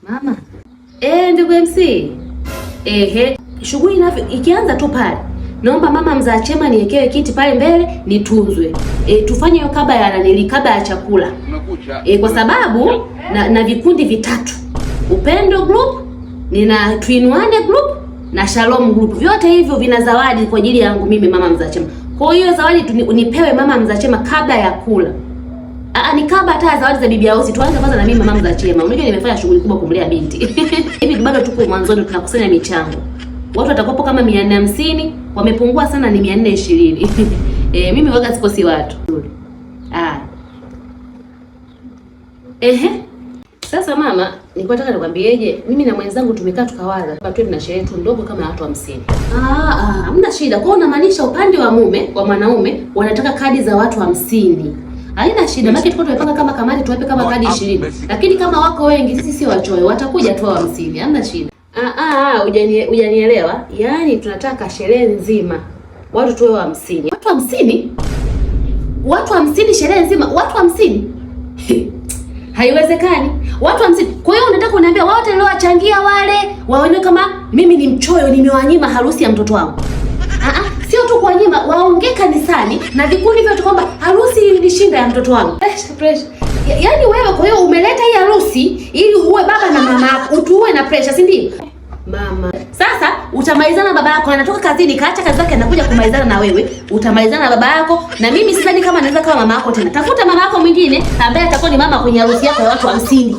Mama. Ndugu MC. Ehe, shughuli inavyo ikianza tu pale. Naomba mama mzaa chema niekewe kiti pale mbele nitunzwe. Tufanye hiyo kabla ya nanili, kabla ya chakula. Kwa sababu na vikundi vitatu. Upendo group, nina Tuinuane group na Shalom group. Vyote hivyo vina zawadi kwa ajili yangu mimi mama mzaa chema. Kwa hiyo zawadi nipewe mama mzaa chema kabla ya kula. Ni kabla hata zawadi za bibi harusi. Tuanze kwanza na mimi mama mzaa chema. Unajua nimefanya shughuli kubwa kumlea binti. Hivi bado tuko mwanzoni, tunakusanya michango. Watu watakopo kama 450, wamepungua sana ni 420. Mimi waga sikosi watu. Ah. Ehe. Sasa mama, nilikuwa nataka nikwambieje, mimi na mwenzangu tumekaa tukawaza, tuwe tuna sherehe tu ndogo kama watu 50. Hamna shida. Kwa hiyo unamaanisha upande wa mume, wa mwanaume wanataka kadi za watu 50. Haina shida, maana tulikuwa tumepanga kama kamati tuwape kama kadi 20. Lakini kama wako wengi, sisi sio wachoyo, watakuja tu 50. Hamna shida. Hujanielewa. Yaani tunataka sherehe nzima. Watu tuwe 50. Watu 50? Watu 50 sherehe nzima, watu 50? Haiwezekani. Watu 50. Kwa hiyo unataka kuniambia wote niliowachangia wale waone kama mimi ni mchoyo, nimewanyima harusi ya mtoto wangu? Sio tu kuwanyima, waongee kanisani na vikundi vyote kwamba harusi ilishinda ya mtoto wangu. Pressure, pressure. Yaani wewe kwa hiyo umeleta hii harusi ili uwe baba na mama yako, utuue na pressure, si ndio? Mama. Sasa utamalizana baba yako, anatoka kazini, kaacha kazi zake anakuja kumalizana na wewe. Utamalizana na baba yako na mimi sidhani kama naweza kama mama yako tena. Tafuta mama yako mwingine ambaye atakuwa ni mama kwenye harusi yako ya watu 50.